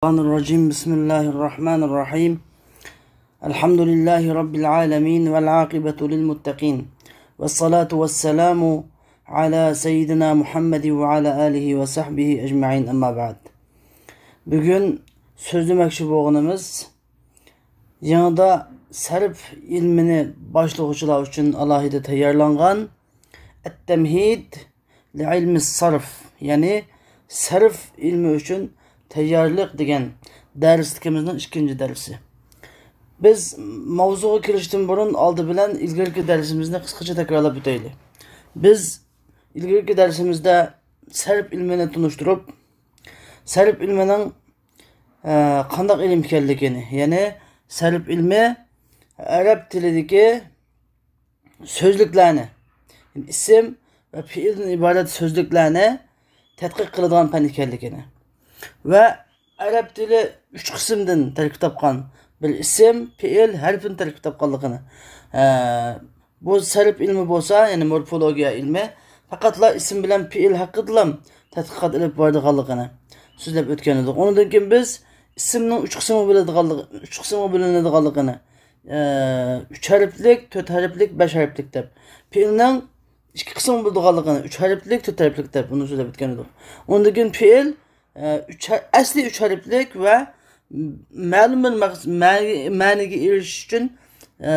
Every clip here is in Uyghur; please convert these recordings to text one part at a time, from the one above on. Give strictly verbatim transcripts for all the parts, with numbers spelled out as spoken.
الشيطان الرجيم. بسم الله الرحمن الرحيم. الحمد لله رب العالمين والعاقبة للمتقين والصلاة والسلام على سيدنا محمد وعلى آله وصحبه أجمعين، أما بعد. بۈگۈن سۆزلىمەكچى بولغىنىمىز يېڭىدا سەرپ ئىلمىنى باشلىغۇچىلار ئۈچۈن ئالاھىدە تەييارلانغان ئەت-تەمھىد لىئىلمىس سەرف، يەنى سەرپ ئىلمى ئۈچۈن تەييارلىق دېگەن دەرسلىكىمىزنىڭ ئىككىنچى دەرسى. بىز ماۋزۇغا كىرىشتىن بۇرۇن ئالدى بىلەن ئىلگىرىكى دەرسىمىزنى قىسقىچە تەكرارلاپ ئۆتەيلى. بىز ئىلگىرىكى دەرسىمىزدە سەرپ ئىلمىنى تونۇشتۇرۇپ، سەرپ ئىلمىنىڭ، ئە، قانداق ئىلىم ئىكەنلىكىنى، يەنى سەرپ ئىلمى ئەرەب تىلىدىكى سۆزلۈكلەرنى، يەنى ئىسىم ۋە پېئىلدىن ئىبارەت سۆزلۈكلەرنى تەتقىق قىلىدىغان پەن ئىكەنلىكىنى ۋە ئەرەب تىلى ئۈچ قىسىمدىن تەركىب تاپقان، بىر ئىسىم، پېئىل، ھەرپتىن تەركىب تاپقانلىقىنى، ئە، بۇ سەرپ ئىلمى بولسا، يەنى مورفولوگىيە ئىلمى، پەقەتلا ئىسىم بىلەن پېئىل ھەققىدىلا تەتقىقات ئېلىپ بارىدىغانلىقىنى سۆزلەپ ئۆتكەن ئىدۇق. ئۇنىڭدىن كېيىن بىز ئىسىمنىڭ ئۈچ قىسىمغا بۆلىدىغانلىقى، ئۈچ قىسىمغا بۆلۈنىدىغانلىقىنى، ئە، ئۈچ ھەرپلىك، تۆت ھەرپلىك، بەش ھەرپلىك دەپ، پېئىلنىڭ ئىككى قىسىمغا بۆلىدىغانلىقىنى، ئۈچ ھەرپلىك، تۆت ھەرپلىك دەپ ئۇنى سۆزلەپ ئۆتكەن ئىدۇق. ئۇنىڭدىن كېيىن پېئىل، ئە، ئۈچ ھەر-، ئەسلى ئۈچ ھەرپلىك ۋە مەلۇم بىر مەقس-، مەنىگە، مەنىگە ئېرىشىش ئۈچۈن، ئە،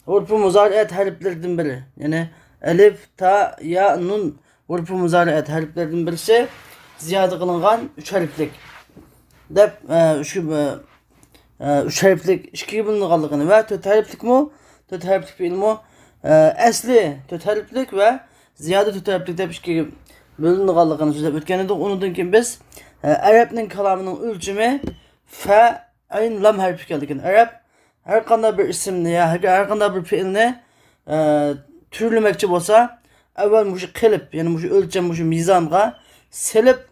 ئۇرپۇ مۇزارىئەت ھەرپلىرىدىن بىرى، يەنى ئەلىف، تا، يا، نۇن ئۇرپۇ مۇزارىئەت ھەرپلىرىدىن بىرسى زىيادە قىلىنغان ئۈچ ھەرپلىك دەپ، ئە، ئۈچ، ئە، ئە، ئۈچ ھەرپلىك ئىككىگە بۆلۈنىدىغانلىقىنى ۋە تۆت ھەرپلىكمۇ، تۆت ھەرپلىك پېئىلمۇ، ئە، ئەسلى تۆت ھەرپلىك ۋە زىيادە تۆت ھەرپلىك دەپ ئىككىگە بۆلۈنىدىغانلىقىنى سۆزلەپ ئۆتكەن ئىدۇق. ئۇنىڭدىن كېيىن بىز، ئە، ئەرەبنىڭ كالامىنىڭ ئۆلچىمى فە، ئەين، لام ھەرپى ئىكەنلىكىنى، ئەرەب ھەر قانداق بىر ئىسىمنى يا ھەر، ھەر قانداق بىر پېئىلنى، ئە، تۈرلىمەكچى بولسا، ئەۋۋەل مۇشۇ قېلىپ، يەنى مۇشۇ ئۆلچەم، مۇشۇ مىزانغا سېلىپ،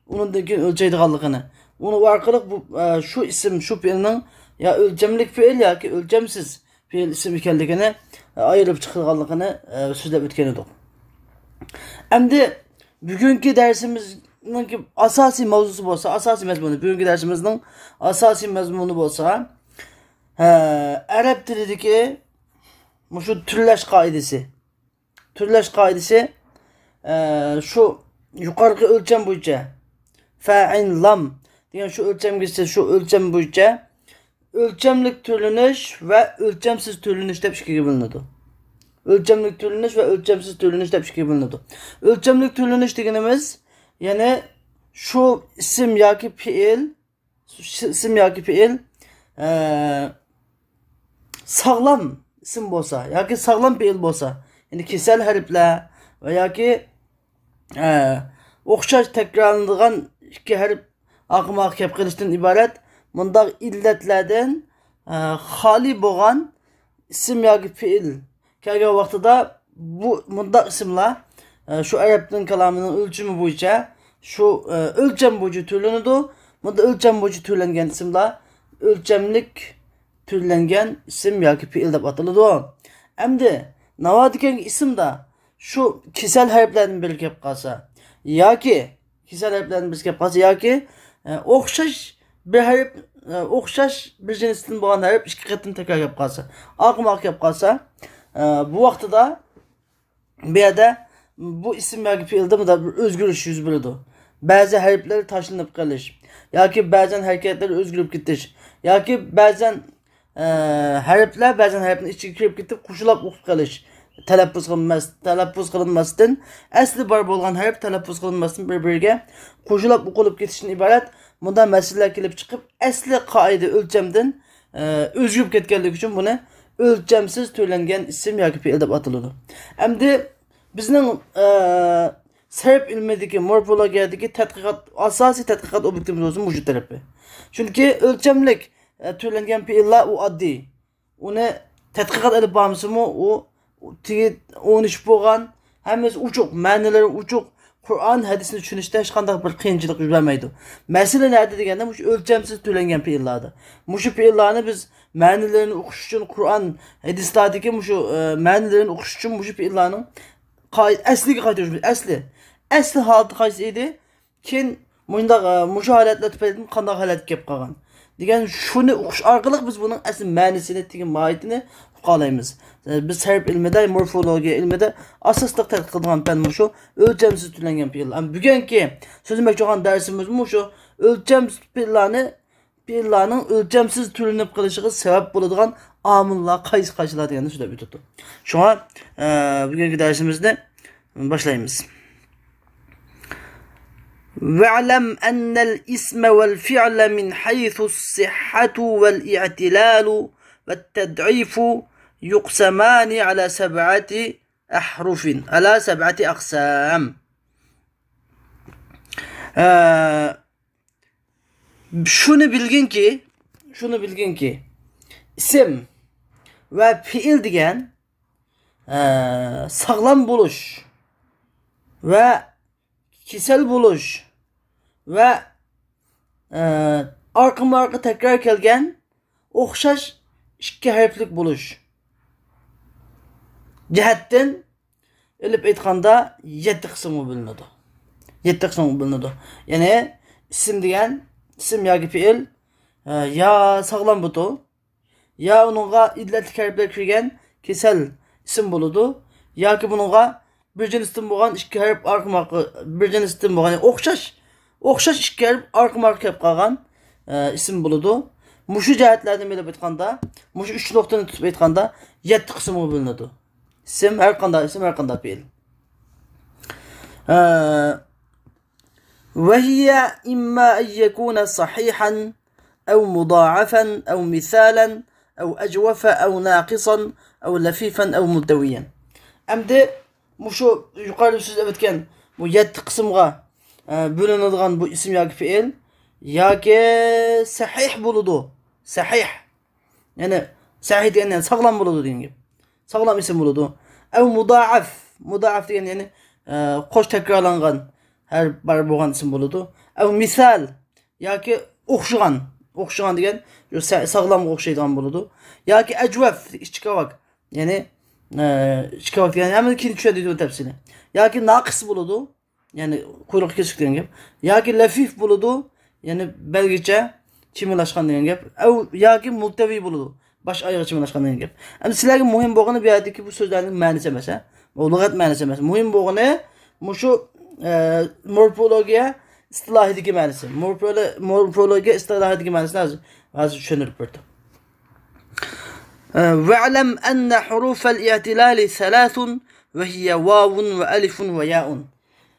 ئۇنىڭدىن كېيىن ئۆلچەيدىغانلىقىنى، ئۇنى ئارقىلىق بۇ، ئە، شۇ ئىسىم، شۇ پېئىلنىڭ يا ئۆلچەملىك پېئىل ياكى ئۆلچەمسىز پېئىل ئىسىم ئىكەنلىكىنى، ئە، ئايرىپ چىقىدىغانلىقىنى، ئە، سۆزلەپ ئۆتكەن ئىدۇق. ئەمدى بۈگۈنكى دەرسىمىزنىڭكى ئاساسىي ماۋزۇسى بولسا، ئاساسىي مەزمۇنى، بۈگۈنكى دەرسىمىزنىڭ ئاساسىي مەزمۇنى بولسا، ھە، ئەرەب تىلىدىكى مۇشۇ تۈرلەش قائىدىسى. تۈرلەش قائىدىسى، ئە، شۇ يۇقىرىقى ئۆلچەم بويىچە، فەئىن لام دېگەن شۇ ئۆلچەمگىچە، شۇ ئۆلچەم بويىچە ئۆلچەملىك تۈرلىنىش ۋە ئۆلچەمسىز تۈرلىنىش دەپ ئىككىگە بۆلۈنىدۇ. ئۆلچەملىك تۈرلىنىش ۋە ئۆلچەمسىز تۈرلىنىش دەپ ئىككىگە بۆلۈنىدۇ. ئۆلچەملىك تۈرلىنىش دېگىنىمىز، يەنى شۇ ئىسىم ياكى پېئىل، شۇ ئىسىم ياكى پېئىل، ئە، ساغلام ئىسىم بولسا ياكى ساغلام پېئىل بولسا، يەنى كېسەل ھەرپلەر ۋە ياكى ئە، ئوخشاش تەكرارلىنىدىغان ئىككى ھەرپ ئارقىمۇ ئارقا كەپ قېلىشتىن ئىبارەت مۇنداق ئىللەتلەردىن، ئە، خالىي بولغان ئىسىم ياكى پېئىل كەلگەن ۋاقتىدا بۇ مۇنداق ئىسىملار، ئە، شۇ ئەرەبنىڭ كالامىنىڭ ئۆلچىمى بويىچە، شۇ، ئە، ئۆلچەم بويىچە تۈرلىنىدۇ. بۇنداق ئۆلچەم بويىچە تۈرلەنگەن ئىسىملار ئۆلچەملىك تۈرلەنگەن ئىسىم ياكى پېئىل دەپ ئاتىلىدۇ. ئەمدى ناۋادا كەلگەن ئىسىمدا شۇ كېسەل ھەرپلەردىن بىرى كەپ قالسا ياكى كېسەل ھەرپلەردىن بىرسى كەپ قالسا ياكى، ئە، ئوخشاش بىر ھەرپ، ئە، ئوخشاش بىر جىنستىن بولغان ھەرپ ئىككى قېتىم تەكرار كەپ قالسا، ئارقىمۇ ئارقا كەپ قالسا، ئە، بۇ ۋاقتىدا بۇ يەردە بۇ ئىسىم ياكى پېئىلدا مۇنداق بىر ئۆزگىرىش يۈز بېرىدۇ. بەزى ھەرپلەر تاشلىنىپ قېلىش ياكى بەزەن ھەرىكەتلەر ئۆزگىرىپ كېتىش ياكى بەزەن، ئە، ھەرپلەر بەزەن ھەرپنىڭ ئىچىگە كىرىپ كېتىپ قوشۇلاپ ئوقۇپ قېلىش، تەلەپپۇز قىلىنماس-، تەلەپپۇز قىلىنماستىن، ئەسلى بار بولغان ھەرپ تەلەپپۇز قىلىنماستىن بىر-بىرىگە قوشۇلۇپ ئوقۇلۇپ كېتىشتىن ئىبارەت مۇنداق مەسىلىلەر كېلىپ چىقىپ، ئەسلى قائىدە ئۆلچەمدىن، ئە، ئۆزگىرىپ كەتكەنلىكى ئۈچۈن بۇنى ئۆلچەمسىز تۈرلەنگەن ئىسىم ياكى پېئىل دەپ ئاتىلىدۇ. ئەمدى بىزنىڭ، ئە، سەرپ ئىلمىدىكى، مورفولوگىيەدىكى تەتقىقات، ئاساسىي تەتقىقات ئوبيېكتىمىز بولسا مۇشۇ تەرىپى. چۈنكى ئۆلچەملىك، ئە، تۈرلەنگەن پېئىللار ئۇ ئاددىي. ئۇنى تەتقىقات ئېلىپ بارمىسىمۇ، ئۇ تېگى ئوينىشىپ بولغان، ھەممىسى ئوچۇق، مەنىلىرى ئوچۇق. قۇرئان، ھەدىسنى چۈشىنىشتە ھېچقانداق بىر قىيىنچىلىق يۈز بەرمەيدۇ. مەسىلە نەدە دېگەندە، مۇشۇ ئۆلچەمسىز تۈرلەنگەن پېئىللاردا. مۇشۇ پېئىللارنى بىز مەنىلىرىنى ئوقۇش ئۈچۈن، قۇرئان، ھەدىسلاردىكى مۇشۇ، ئە، مەنىلىرىنى ئوقۇش ئۈچۈن مۇشۇ پېئىللارنىڭ قاي-، ئەسلىگە قايتۇرۇش، ئەسلى. ئەسلى ھالىتى قايسى ئىدى؟ كېيىن مۇشۇنداق، ئە، مۇشۇ ھالەتلەر تۈپەيلىدىن قانداق ھالەتكە كېلىپ قالغان دېگەن، شۇنى ئوقۇش ئارقىلىق بىز بۇنىڭ ئەسلى مەنىسىنى، تېگى ماھىيىتىنى ئۇقالايمىز. ئە، بىز سەرپ ئىلمىدە، مورفولوگىيە ئىلمىدە ئاساسلىق تەتقىق قىلىدىغان پەن مۇشۇ ئۆلچەمسىز تۈرلەنگەن پېئىل. ئەمما بۈگۈنكى سۆزلىمەكچى بولغان دەرسىمىز مۇشۇ ئۆلچەمسىز پېئىللارنى، پېئىللارنىڭ ئۆلچەمسىز تۈرلىنىپ قېلىشىغا سەۋەب بولىدىغان ئامىللار قايسى قايسىلار دېگەننى سۆزلەپ ئۆتۈپتۇ. شۇڭا، ئە، بۈگۈنكى دەرسىمىزنى باشلايمىز. واعلم أن الاسم والفعل من حيث الصحة والاعتلال والتضعيف يقسمان على سبعة أحرف، على سبعة أقسام. ئە، شۇنى بىلگىنكى، شۇنى بىلگىنكى، ئىسىم ۋە پېئىل دېگەن، ئە، ساغلام بولۇش ۋە كېسەل بولۇش ۋە، ئە، ئارقىمۇ ئارقا تەكرار كەلگەن ئوخشاش ئىككى ھەرپلىك بولۇش جەھەتتىن ئېلىپ ئېيتقاندا يەتتە قىسىمغا بۆلۈنىدۇ. يەتتە قىسىمغا بۆلۈنىدۇ. يەنى ئىسىم دېگەن، ئىسىم ياكى پېئىل، ئە، يا ساغلام بۇتۇ، يا ئۇنىڭغا ئىللەتلىك ھەرپلەر كىرگەن كېسەل ئىسىم بولىدۇ، ياكى بۇنىڭغا بىر جىنستىن بولغان ئىككى ھەرپ ئارقىمۇ ئارقا، بىر جىنستىن بولغان، يەنى ئوخشاش، ئوخشاش ئىككى ھەرپ ئارقىمۇ ئارقا كەپ قالغان، ئە، ئىسىم بولىدۇ. مۇشۇ جەھەتلەردىن ئېلىپ ئېيتقاندا، مۇشۇ ئۈچ نۇقتىنى تۇتۇپ ئېيتقاندا، يەتتە قىسىمغا بۆلۈنىدۇ. ئىسىم، ھەر قانداق ئىسىم، ھەر قانداق پېئىل. ئە، وهي إما أن يكون صحيحا أو مضاعفا أو مثالا أو أجوف أو ناقصا أو لفيفا أو ملتويا. ئەمدى مۇشۇ يۇقىرىدا سۆزلەپ ئۆتكەن بۇ يەتتە قىسىمغا، ئە، بۆلۈنىدىغان بۇ ئىسىم ياكى پېئىل ياكى سەھىھ بولىدۇ. سەھىھ. يەنى سەھىھ دېگەن يەنى ساغلام بولىدۇ دېگەن گەپ. ساغلام ئىسىم بولىدۇ. ئەۋ مۇدائەف. مۇدائەف دېگەن يەنى، ئە، قوش تەكرارلانغان ھەر بار بولغان ئىسىم بولىدۇ. ئەۋ مىسال ياكى ئوخشىغان. ئوخشىغان دېگەن شۇ سە-، ساغلامغا ئوخشايدىغان بولىدۇ. ياكى ئەجۋەف، ئىچى كاۋاك. يەنى، ئە، ئىچى كاۋاك دېگەن ھەممە كېيىن چۈشەندۈرىدۇ تەپسىلىي. ياكى ناقىس بولىدۇ. يەنى قۇيرۇقى كېسىك دېگەن گەپ. ياكى لەفىف بولىدۇ، يەنى بەلگىچە چىمىلاشقان دېگەن گەپ. ئەۋ ياكى مۇلتەۋى بولىدۇ، باش ئايىغى چىمىلاشقان دېگەن گەپ. ئەمدى سىلەرگە مۇھىم بولغىنى بۇ يەردىكى بۇ سۆزلەرنىڭ مەنىسى ئەمەس، ھە؟ بۇ لۇغەت مەنىسى ئەمەس. مۇھىم بولغىنى مۇشۇ، ئە، مورفولوگىيە ئىستىلاھىدىكى مەنىسى. مورفولو-، مورفولوگىيە ئىستىلاھىدىكى مەنىسىنى ھازىر، ھازىر چۈشەندۈرۈپ بەردىم. ئە، واعلم أن حروف الاعتلال ثلاث وهي واو وألف وياء.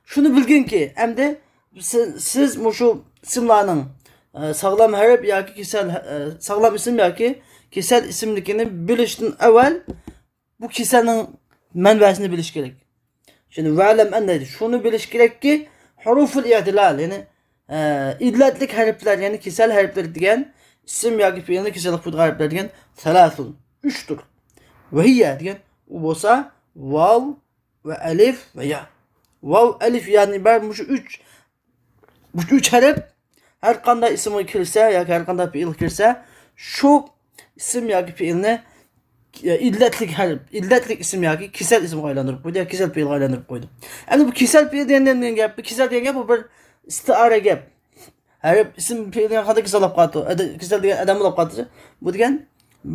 شۇنى بىلگىنكى، ئەمدى سىز، سىز مۇشۇ ئىسىملارنىڭ، ئە، ساغلام ھەرپ ياكى كېسەل، ئە، ساغلام ئىسىم ياكى كېسەل ئىسىملىكىنى بىلىشتىن ئەۋۋەل بۇ كېسەلنىڭ مەنبەسىنى بىلىش كېرەك. شۇنى ۋەلەم ئەن دەيدۇ. شۇنى بىلىش كېرەككى، ھۇرۇفۇل ئىئتىلال، يەنى، ئە، ئىللەتلىك ھەرپلەر، يەنى كېسەل ھەرپلىرى دېگەن ئىسىم ياكى پېئىلنى كېسەللىك قىلىدىغان ھەرپلەر دېگەن سەلاسۇن، ئۈچتۇر. ۋەھىيە دېگەن ئۇ بولسا ۋاۋ، ۋە ئەلىف ۋە يا. ۋاۋ، ئەلىف، يادىن ئىبارەت مۇشۇ ئۈچ، مۇشۇ ئۈچ ھەرپ ھەر قانداق ئىسىمغا كىرسە ياكى ھەر قانداق پېئىلغا كىرسە، شۇ ئىسىم ياكى پېئىلنى ئىللەتلىك ھەرپ، ئىللەتلىك ئىسىم ياكى كېسەل ئىسىمغا ئايلاندۇرۇپ قويدى ياكى كېسەل پېئىلغا ئايلاندۇرۇپ قويدى. ئەمدى بۇ كېسەل پېئىل دېگەن نېمە دېگەن گەپ؟ بۇ كېسەل دېگەن گەپ بۇ بىر ئىستىئارە گەپ. ھەرپ ئىسىم پېئىل دېگەن قانداق كېسەل بولۇپ قالدى؟ ئەدە-، كېسەل دېگەن ئادەم بولۇپ قالدى. بۇ دېگەن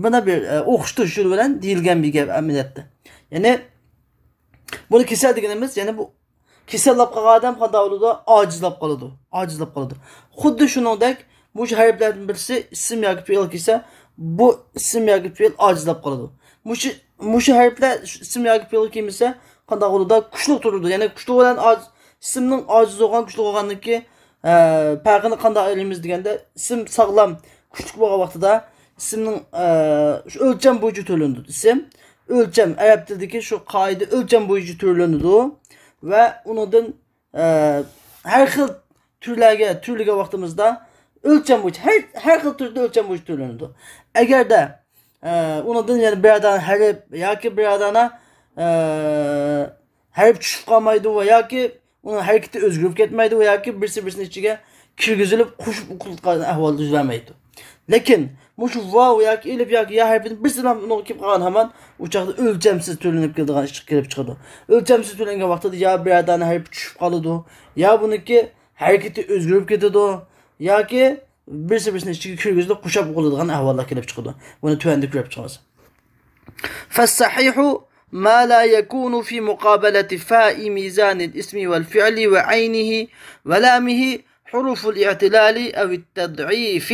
مانا بىر، ئە، ئوخشىتىش يولى بىلەن دېيىلگەن بىر گەپ ئەمەلىيەتتە. يەنى بۇنى كېسەل دېگىنىمىز، يەنى بۇ كېسەللەپ قالغان ئادەم قانداق بولىدۇ؟ ئاجىزلاپ قالىدۇ. ئاجىزلاپ قالىدۇ. خۇددى شۇنىڭدەك مۇشۇ ھەرپلەردىن بىرسى ئىسىم ياكى پېئىلغا كىرسە، بۇ ئىسىم ياكى پېئىل ئاجىزلاپ قالىدۇ. مۇشۇ، مۇشۇ ھەرپلەر ئىسىم ياكى پېئىلغا كىرمىسە، قانداق بولىدۇ؟ كۈچلۈك تۇرىدۇ. يەنى كۈچلۈك بىلەن ئاج-، ئىسىمنىڭ ئاجىز بولغان، كۈچلۈك بولغاندىكى، ئە، پەرقىنى قانداق ئايرىيمىز دېگەندە، ئىسىم ساغلام، كۈچلۈك بولغان ۋاقتىدا ئىسىمنىڭ، ئە، شۇ ئۆلچەم بويىچە تۆلىنىدۇ. ئىسىم ئۆلچەم، ئەرەب تىلىدىكى شۇ قائىدە ئۆلچەم بويىچە تۆلىنىدۇ ۋە ئۇنىڭدىن، ئە، ھەر خىل تۈرلەرگە تۆلىگەن ۋاقتىمىزدا ئۆلچەم بويىچە، ھەر، ھەر خىل تۈردە ئۆلچەم بويىچە تۆلىنىدۇ. ئەگەردە، ئە، ئۇنىڭدىن يەنە بىرەر دانە ھەرپ ياكى بىرەر دانە، ئە، ھەرپ چۈشۈپ قالمايدۇ ۋە ياكى ئۇنىڭ ھەرىكىتى ئۆزگىرىپ كەتمەيدۇ ۋە ياكى بىرسى بىرسىنىڭ ئىچىگە كىرگۈزۈلۈپ قوشۇپ ئوقۇلىدىغان ئەھۋال يۈز بەرمەيدۇ. لېكىن مۇشۇ ۋاۋ ياكى ئېلىپ ياكى يا ھەرپىنىڭ بىرسى بىلەن ئۇنىڭغا كېلىپ قالغان ھامان ئۇ چاغدا ئۆلچەمسىز تۆلىنىپ كېلىدىغان ئىش كېلىپ چىقىدۇ. ئۆلچەمسىز تۆلەنگەن ۋاقتىدا يا بىرەر دانە ھەرپ چۈشۈپ قالىدۇ، يا بۇنىڭكى ھەرىكىتى ئۆزگىرىپ كېتىدۇ ياكى بىرسى بىرسىنى ئىچىگە كىرگۈزىدۇ، قورشاپ قالىدىغان ئەھۋاللار كېلىپ چىقىدۇ. بۇنى تۆۋەندە كۆرۈپ چىقىمىز. فالصحيح ما لا يكون في مقابلة فاء ميزان الاسم والفعل وعينه ولامه حروف الاعتلال أو التضعيف.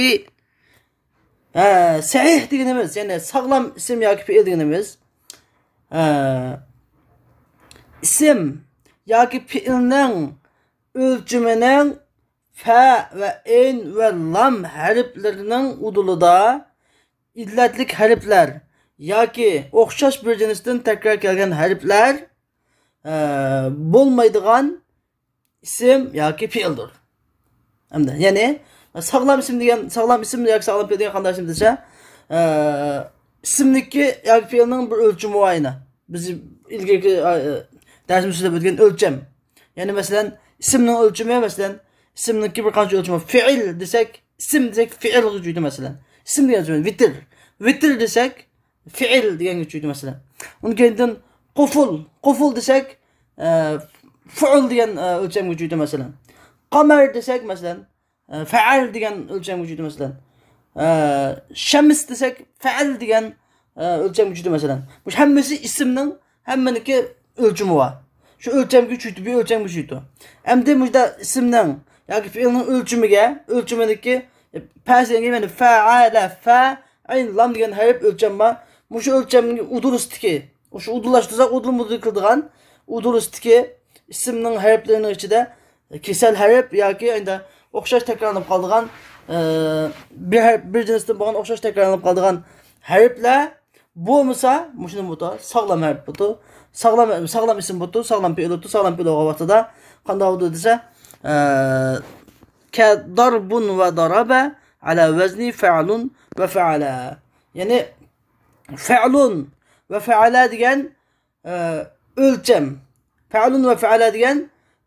ھە، سەھىھ دېگىنىمىز، يەنى ساغلام ئىسىم ياكى پېئىل دېگىنىمىز، ھە، ئىسىم ياكى پېئىلنىڭ ئۆلچىمىنىڭ فە ۋە ئەين ۋە لام ھەرپلىرىنىڭ ئۇدۇلىدا ئىللەتلىك ھەرپلەر ياكى ئوخشاش بىر جىنستىن تەكرار كەلگەن ھەرپلەر، ئە، بولمايدىغان ئىسىم ياكى پېئىلدۇر. ئەمدى، يەنى، ساغلام ئىسىم دېگەن، ساغلام ئىسىم ياكى ساغلام پېئىل دېگەن قانداق ئىسىم دېسە، ئە، ئىسىمنىڭكى ياكى پېئىلنىڭ بىر ئۆلچىمى بار ئەينى. بىز ئىلگىرىكى، ئە، دەرسىمىزدە سۆزلەپ ئۆتكەن ئۆلچەم. يەنى، مەسىلەن، ئىسىمنىڭ ئۆلچىمى، مەسىلەن، ئىسىمنىڭكى بىر قانچە ئۆلچىمى بار. فېئىل دېسەك، ئىسىم دېسەك، فېئىلغا كۆچىدۇ، مەسىلەن. ئىسىم دېگەن سۆز، ۋىتىر. ۋىتىر دېسەك، فېئىل دېگەنگە كۆچىدۇ، مەسىلەن. ئۇنىڭ كەينىدىن قۇفۇل. قۇفۇل دېسەك، ئە، فۇئۇل دېگەن، ئە، ئۆلچەمگە كۆچىدۇ، مەسىلەن. قەمەر دېسەك، مەسىلەن، ئە، فەئەل دېگەن ئۆلچەمگە كۆچىدۇ، مەسىلەن. ئە، شەمس دېسەك، فەئەل دېگەن، ئە، ئۆلچەمگە كۆچىدۇ، مەسىلەن. مۇشۇ ھەممىسى ئىسىمنىڭ ھەممىنىڭكى ئۆلچىمى بار. شۇ ئۆلچەمگە چۈشتى، بۇ ئۆلچەمگە چۈشتى. ئەمدى مۇشۇدا ئىسىمنىڭ ياكى پېئىلنىڭ ئۆلچىمىگە، ئۆلچىمىدىكى، ئە، پەسىنگە، يەنى فەئەلە، فە، ئەين، لام دېگەن ھەرپ ئۆلچەم بار. مۇشۇ ئۆلچەمنىڭ ئۇدۇلىسىدىكى، شۇ ئۇدۇللاشتۇرساق، ئۇدۇل مۇدۇل كېلىدىغان ئۇدۇلىسىدىكى ئىسىمنىڭ ھەرپلىرىنىڭ ئىچىدە كېسەل ھەرپ ياكى ئەندە ئوخشاش تەكرارلىنىپ قالىدىغان، ئە، بىر ھەرپ، بىر جىنستىن بولغان ئوخشاش تەكرارلىنىپ قالىدىغان ھەرپلەر بولمىسا، مۇشۇنى بولىدۇ، ساغلام ھەرپ بولىدۇ. ساغلام، ساغلام ئىسىم بولىدۇ، ساغلام پېئىل بولىدۇ، ساغلام پېئىل بولغان ۋاقتىدا قانداق بولىدۇ دېسە، ئە، كە داربۇن ۋە دارابە ئەلە ۋەزنى فەئلۇن ۋە فەئەلە. يەنى فەئلۇن ۋە فەئەلە دېگەن، ئە، ئۆلچەم. فەئلۇن ۋە فەئەلە دېگەن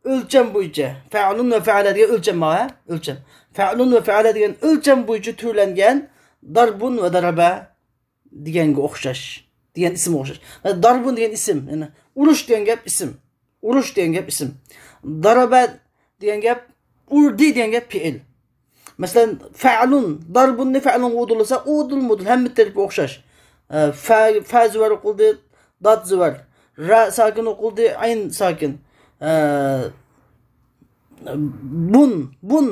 ئۆلچەم بويىچە. فەئلۇن ۋە فەئەلە دېگەن ئۆلچەم بار، ھە؟ ئۆلچەم. فەئلۇن ۋە فەئەلە دېگەن ئۆلچەم بويىچە تۈرلەنگەن داربۇن ۋە دارابە دېگەنگە ئوخشاش. دېگەن ئىسىمغا ئوخشاش. داربۇن دېگەن ئىسىم، يەنى ئۇرۇش دېگەن گەپ ئىسىم. ئۇرۇش دېگەن گەپ ئىسىم. دارابە دېگەن گەپ، ئۇردى دېگەن گەپ پېئىل. مەسىلەن، فەئلۇن، داربۇننى فەئلۇنغا ئۇدۇللىسا، ئۇدۇل مۇدۇل، ھەممە تەرىپى ئوخشاش. ئە، فە، فە زۇۋار ئوقۇلدى، دات زۇۋار، را ساكىن ئوقۇلدى، ئەين ساكىن. ئە، بۇن، بۇن،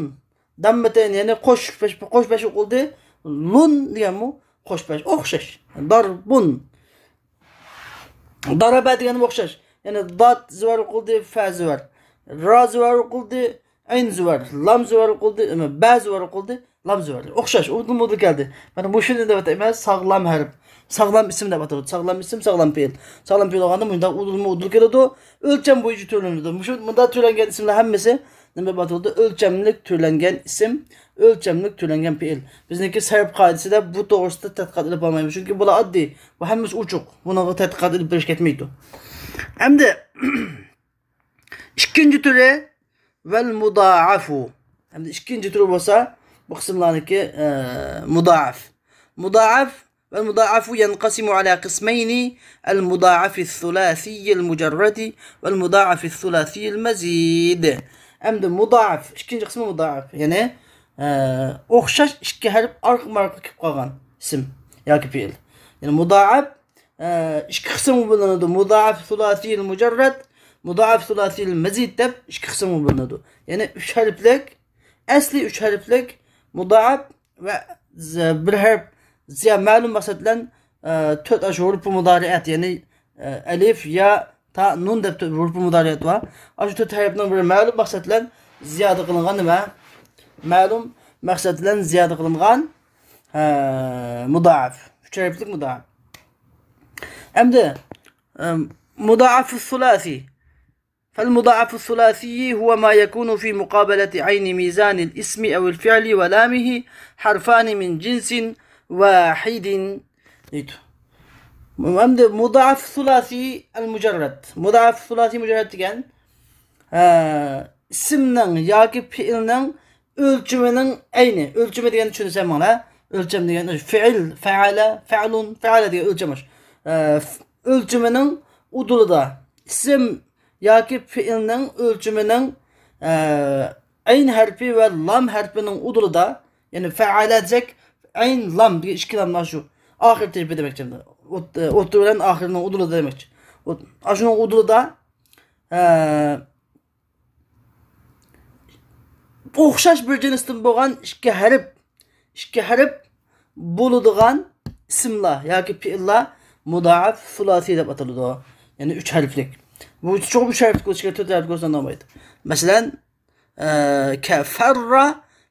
داممىتەين، يەنى قوش پەش، قوش پەش ئوقۇلدى، لۇن دېگەنمۇ قوش پەش، ئوخشاش. داربۇن. دارابە دېگەنمۇ ئوخشاش. يەنى دات زۇۋار ئوقۇلدى، فە زۇۋار. را زۇۋار ئوقۇلدى، ئەين زۇۋار. لام زۇۋار ئوقۇلدى، ئەمما بە زۇۋار ئوقۇلدى، لام زۇۋار. ئوخشاش، ئۇدۇل مۇدۇل كەلدى. مانا مۇشۇنى دەپ ئاتايمەن، ساغلام ھەرپ. ساغلام ئىسىم دەپ ئاتىلىدۇ. ساغلام ئىسىم، ساغلام پېئىل. ساغلام پېئىل بولغاندا مۇنداق ئۇدۇلمۇ ئۇدۇل كېلىدۇ. ئۆلچەم بويىچە تۈرلىنىدۇ. مۇشۇ، مۇنداق تۈرلەنگەن ئىسىملار ھەممىسى نېمە دەپ ئاتىلىدۇ؟ ئۆلچەملىك تۈرلەنگەن ئىسىم، ئۆلچەملىك تۈرلەنگەن پېئىل. بىزنىڭكى سەرپ قائىدىسىدە بۇ توغرىسىدا تەتقىقات ئېلىپ بارمايمىز. چۈنكى بۇلار ئاددىي. بۇ ھەممىسى ئوچۇق. بۇنىڭغا تەتقىقات ئېلىپ بېرىش كەتمەيدۇ. ئەمدى ئىككىنچى تۈرى ۋەل مۇدائەفۇ. ئەمدى ئىككىنچى تۈرى بولسا بۇ قىسىملارنىڭكى، ئە، مۇدائەف. مۇدائەف ۋەل مۇدائەفۇ يەنقەسىمۇ ئەلا قىسمەينى، ئەل مۇدائەفى سۇلاسىيىل مۇجەررەدى ۋەل مۇدائەفى سۇلاسىيىل مەزىد. ئەمدى مۇدائەف، ئىككىنچى قىسمى مۇدائەف. يەنى، ئە، ئوخشاش ئىككى ھەرپ ئارقىمۇ ئارقا كېلىپ قالغان ئىسىم ياكى پېئىل. يەنى مۇدائەف ئىككى قىسىمغا بۆلۈنىدۇ. مۇدائەف سۇلاسىيىل مۇجەررەد، مۇدائەف سۇلاسىيىل مەزىد دەپ ئىككى قىسىمغا بۆلۈنىدۇ. يەنى ئۈچ ھەرپلىك، ئەسلى ئۈچ ھەرپلىك مۇدائەف ۋە ز-، بىر ھەرپ زىيا مەلۇم مەقسەت بىلەن، ئە، تۆت ئاشۇ ھۇرۇپى مۇدارىئەت، يەنى، ئە، ئەلىف، يا، تا، نۇن دەپ تۆت ھۇرۇپى مۇدارىئەت بار. ئاشۇ تۆت ھەرپنىڭ بىرى مەلۇم مەقسەت بىلەن زىيادە قىلىنغان نېمە؟ مەلۇم مەقسەت بىلەن زىيادە قىلىنغان، ئە، مۇدائەف. ئۈچ ھەرپلىك مۇدائەف. ئەمدى، ئە، مۇدائەفۇ سۇلاسى. فالمضاعف الثلاثي هو ما يكون في مقابلة عين ميزان الاسم أو الفعل ولامه حرفان من جنس واحد. دەيدۇ. ئەمدى مۇدائەف سۇلاسى ئەل مۇجەررەد. مۇدائەف سۇلاسى مۇجەررەد دېگەن، ئە، ئىسىمنىڭ ياكى پېئىلنىڭ ئۆلچىمىنىڭ ئەينى. ئۆلچىمى دېگەننى چۈشىنىسەن مانا. ئۆلچەم دېگەن فېئىل، فەئەلە، فەئلۇن، فەئەلە دېگەن ئۆلچەم. ئە، ئۆلچىمىنىڭ ئۇدۇلىدا ئىسىم ياكى پېئىلنىڭ ئۆلچىمىنىڭ، ئە، ئەين ھەرپى ۋە لام ھەرپىنىڭ ئۇدۇلىدا، يەنى فەئەلە دېسەك، ئەين، لام دېگەن ئىككى لام شۇ. ئاخىر تەرىپى دېمەكچى. ئوت-، ئوتتۇرا بىلەن ئاخىرىنىڭ ئۇدۇلىدا دېمەكچى. ئوت-، ئاشۇنىڭ ئۇدۇلىدا، ئە، ئوخشاش بىر جىنستىن بولغان ئىككى ھەرپ، ئىككى ھەرپ بولىدىغان ئىسىملار ياكى پېئىللار مۇدائەپ سۇلاسىي دەپ ئاتىلىدۇ. يەنى ئۈچ ھەرپلىك. بۇ چوقۇم ئۈچ ھەرپلىك بولۇشى كېرەك، تۆت ھەرپلىك بولسا ئۇنىمايدۇ. مەسىلەن، ئە، كەفەررا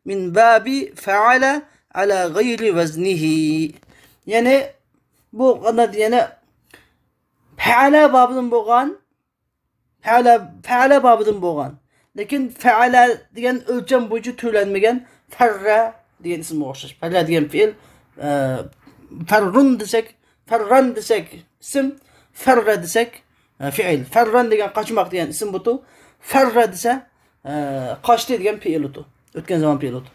مىن بابى فەئەلە ئەلا غەيرى ۋەزنىھى. يەنى بۇ قانداق، يەنى فەئەلە بابىدىن بولغان، فەئەلە، فەئەلە بابىدىن بولغان، لېكىن فەئەلە دېگەن ئۆلچەم بويىچە تۈرلەنمىگەن فەررە دېگەن ئىسىمغا ئوخشاش. فەررە دېگەن پېئىل، ئە، فەررۇن دېسەك، فەرران دېسەك ئىسىم، فەررە دېسەك، ئە، پېئىل. فەرران دېگەن قاچماق دېگەن ئىسىم بۇتۇ. فەررە دېسە، ئە، قاچتى دېگەن پېئىل ئۇتۇ. ئۆتكەن زامان پېئىل ئۇتۇ.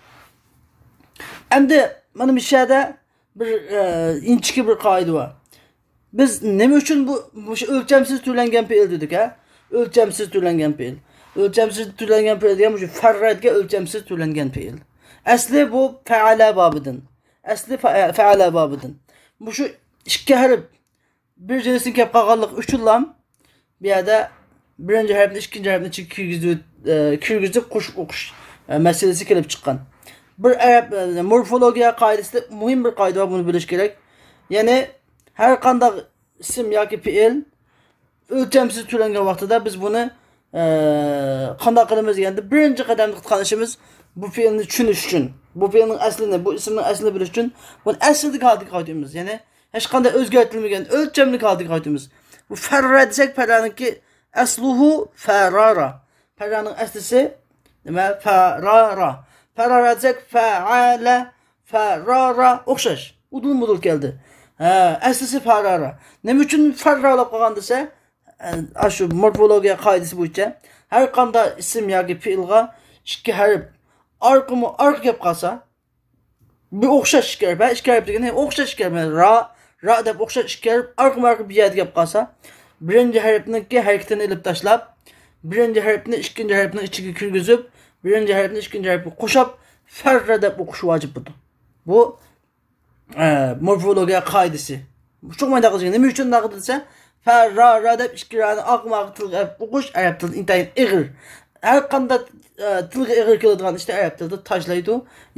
ئەمدى مانا مۇشۇ يەردە بىر، ئە، ئىنچىكە بىر قائىدە بار. بىز نېمە ئۈچۈن بۇ، مۇشۇ ئۆلچەمسىز تۈرلەنگەن پېئىل دېدۇق، ھە؟ ئۆلچەمسىز تۈرلەنگەن پېئىل. ئۆلچەمسىز تۈرلەنگەن پېئىل دېگەن مۇشۇ فەررە دېگەن ئۆلچەمسىز تۈرلەنگەن پېئىل. ئەسلى بۇ فەئەلە بابىدىن. ئەسلى فە-، فەئەلە بابىدىن. مۇشۇ ئىككى ھەرپ بىر جىنستىن كېلىپ قالغانلىقى ئۈچۈنلا بۇ يەردە بىرىنچى ھەرپنى ئىككىنچى ھەرپنىڭ ئىچىگە كىرگۈزۈپ، ئە، كىرگۈزۈپ قوشۇپ ئوقۇش، ئە، مەسىلىسى كېلىپ چىققان. بىر ئەرەب، ئە، مورفولوگىيە قائىدىسىدە مۇھىم بىر قائىدە بار، بۇنى بىلىش كېرەك. يەنى ھەر قانداق ئىسىم ياكى پېئىل ئۆلچەمسىز تۈرلەنگەن ۋاقتىدا بىز بۇنى، ئە، قانداق قىلىمىز دېگەندە، بىرىنچى قەدەمدە قىلىدىغان ئىشىمىز بۇ پېئىلنى چۈشىنىش ئۈچۈن، بۇ پېئىلنىڭ ئەسلىنى، بۇ ئىسىمنىڭ ئەسلىنى بىلىش ئۈچۈن بۇنى ئەسلىدىكى ھالىتىگە قايتۇرىمىز. يەنى ھېچقانداق ئۆزگەرتىلمىگەن ئۆلچەملىك ھالىتىگە قايتىمىز. بۇ فەررە دېسەك، فەررەنىڭكى ئەسلۇھۇ فەرارا. فەررەنىڭ ئەسلىسى نېمە؟ فەرارا. فەرارا دېسەك، فەئەلە، فەرارا. ئوخشاش. ئۇدۇل مۇدۇل كەلدى. ھە، ئەسلىسى فەرارا. نېمە ئۈچۈن فەررا بولۇپ قالغان دېسە، ئە، ئاشۇ مورفولوگىيە قائىدىسى بويىچە ھەر قانداق ئىسىم ياكى پېئىلغا ئىككى ھەرپ ئارقىمۇ ئارقا كەپ قالسا، بىر ئوخشاش ئىككى ھەرپ، ھە، ئىككى ھەرپ دېگىنى ئوخشاش ئىككى ھەرپ، يەنى را، را دەپ ئوخشاش ئىككى ھەرپ ئارقىمۇ ئارقا بىر يەردە كەپ قالسا، بىرىنچى ھەرپنىڭكى ھەرىكىتىنى ئېلىپ تاشلاپ، بىرىنچى ھەرپنى ئىككىنچى ھەرپنىڭ ئىچىگە كىرگۈزۈپ، بىرىنچى ھەرپنى ئىككىنچى ھەرپكە قوشاپ، فەررە دەپ ئوقۇش ۋاجىپ بولىدۇ. بۇ، ئە، مورفولوگىيە قائىدىسى. چوقۇم ئايداق قىلىش كېرەك. نېمە ئۈچۈن ئۇنداق دېسە، فەررارا دەپ ئىككى رانى ئارقىمۇ ئارقا تىلغا ئېلىپ ئوقۇش ئەرەب تىلىدا ئىنتايىن ئېغىر. ھەر قانداق، ئە، تىلغا ئېغىر كېلىدىغان ئىشنى ئەرەب تىلىدا تاشلايدۇ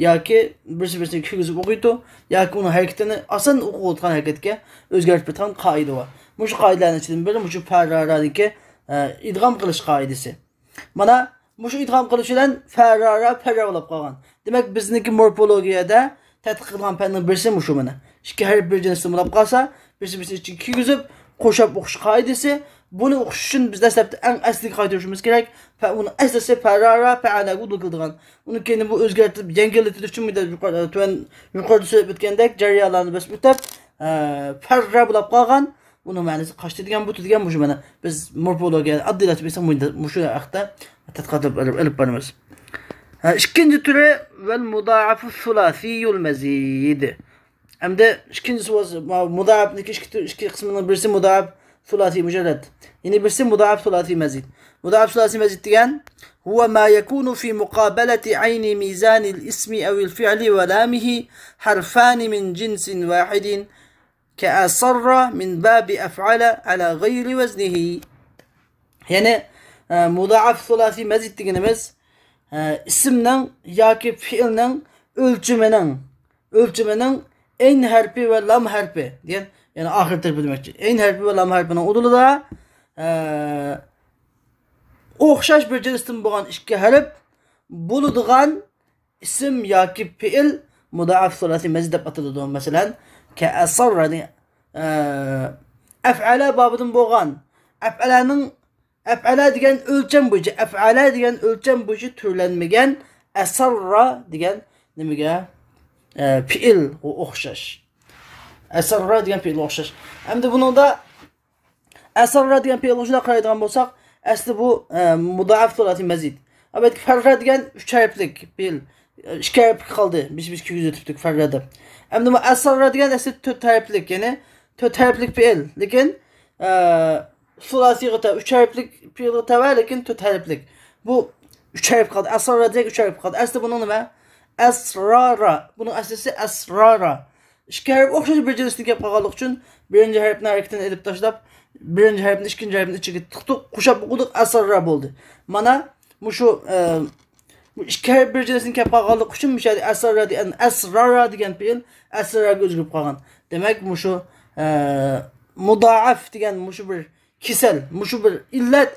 ياكى بىرسى بىرسىنى كىرگۈزۈپ ئوقۇيدۇ ياكى ئۇنىڭ ھەرىكىتىنى ئاسان ئوقۇلىدىغان ھەرىكەتكە ئۆزگەرتىپ بېرىدىغان قائىدە بار. مۇشۇ قائىدىلەرنىڭ ئىچىدىن بىرى مۇشۇ فەررارانىڭكى، ئە، ئىدغام قىلىش قائىدىسى. مانا مۇشۇ ئىدغام قىلىش بىلەن فەررارا پەررا بولۇپ قالغان. دېمەك، بىزنىڭكى مورفولوگىيەدە تەتقىق قىلىدىغان پەننىڭ بىرسى مۇشۇ مانا. ئىككى ھەرپ بىر جىنستىن بولۇپ قالسا، بىرسى بىرسىنى ئىچىگە كىرگۈزۈپ، قوشاپ ئوقۇش قائىدىسى. بۇنى ئوقۇش ئۈچۈن بىز دەسلەپتە ئەڭ ئەسلىگە قايتۇرۇشىمىز كېرەك. پە-، ئۇنىڭ ئەسلىسى فەررارا، پەئەلەگە ئۇدۇل كېلىدىغان. ئۇنىڭ كېيىن بۇ ئۆزگەرتىلىپ، يەڭگىللىتىلىش ئۈچۈن بۇ يەردە يۇقىرى، تۆۋەن، يۇقىرىدا سۆزلەپ ئۆتكەندەك جەريانلارنى بۆسۈپ ئۆتۈپ، ئە، پەررا بولۇپ قالغان. بۇنىڭ مەنىسى قاچتى دېگەن، بۇتى دېگەن مۇشۇ مانا. بىز مورفولوگىيە ئاددىيلاشتۇرۇپ ئېيتساق، مۇشۇ، مۇشۇ ھەقتە تەتقىقات ئېلىپ، ئېلىپ بارىمىز. ھە، ئىككىنچى تۈرى ۋەل مۇدائەفۇ سۇلاسىيۇل مەزىد. ئەمدى ئىككىنچىسى بولسا، مۇدائەپنىڭكى ئىككى تۈر، ئىككى قىسمىنىڭ بىرسى مۇدائەپ سۇلاسىي مۇجەررەد. يەنى بىرسى مۇدائەپ سۇلاسىي مەزىد. مۇدائەپ سۇلاسىي مەزىد دېگەن، هو ما يكون في مقابلة عين ميزان الاسم أو الفعل ولامه حرفان من جنس واحد كأصر من باب أفعل على غير وزنه. يەنى، ئە، مۇدائەپ سۇلاسىي مەزىد دېگىنىمىز، ئە، ئىسىمنىڭ ياكى پېئىلنىڭ ئۆلچىمىنىڭ، ئۆلچىمىنىڭ ئەين ھەرپى ۋە لام ھەرپى دېگەن، يەنى ئاخىر تەرىپى دېمەكچى. ئەين ھەرپى ۋە لام ھەرپىنىڭ ئۇدۇلىدا، ئە، ئوخشاش بىر جىنستىن بولغان ئىككى ھەرپ بولىدىغان ئىسىم ياكى پېئىل مۇدائەپ سۇلاسىي مەزىد دەپ ئاتىلىدۇ. مەسىلەن، كەئەسەررە، ئە، ئەفئەلە بابىدىن بولغان، ئەفئەلەنىڭ، ئەفئەلە دېگەن ئۆلچەم بويىچە، ئەفئەلە دېگەن ئۆلچەم بويىچە تۈرلەنمىگەن ئەسەررە دېگەن نېمىگە؟ ئە، پېئىلغا ئوخشاش. ئەسەررە دېگەن پېئىلغا ئوخشاش. ئەمدى بۇنىڭدا ئەسەررە دېگەن پېئىلغا شۇنداق قارايدىغان بولساق، ئەسلى بۇ، ئە، مۇدائەپ سۇلاسىي مەزىد. ئەلۋەتتە، فەررە دېگەن ئۈچ ھەرپلىك پېئىل. ئىككى ھەرپلىك قالدى. بىز، بىز كىرگۈزۈۋېتىپتۇق فەررە دەپ. ئەمدى بۇ ئەسەررە دېگەن ئەسلى تۆت ھەرپلىك، يەنى تۆت ھەرپلىك پېئىل. لېكىن، ئە، سۇلاسىيغا تە-، ئۈچ ھەرپلىك پېئىلغا تەۋە، لېكىن تۆت ھەرپلىك. بۇ ئۈچ ھەرپ قالدى. ئەسرارا دېسەك ئۈچ ھەرپ قالدى. ئەسلى بۇنىڭ نېمە؟ ئەسرارا. بۇنىڭ ئەسلىسى ئەسرارا. ئىككى ھەرپ ئوخشاش بىر جىنستىن كېلىپ قالغانلىقى ئۈچۈن بىرىنچى ھەرپنىڭ ھەرىكىتىنى ئېلىپ تاشلاپ، بىرىنچى ھەرپنى ئىككىنچى ھەرپنىڭ ئىچىگە تىقتۇق، قوشاپ ئوقۇدۇق، ئەسرارا بولدى. مانا مۇشۇ، ئە، بۇ ئىككى ھەرپ بىر جىنستىن كېلىپ قالغانلىقى ئۈچۈن مۇشۇ يەردە ئەسرارا دېگەن، ئەسرارا دېگەن پېئىل ئەسرارگە ئۆزگىرىپ قالغان. دېمەك، مۇشۇ، ئە، مۇدائەف دېگەن مۇشۇ بىر كېسەل، مۇشۇ بىر ئىللەت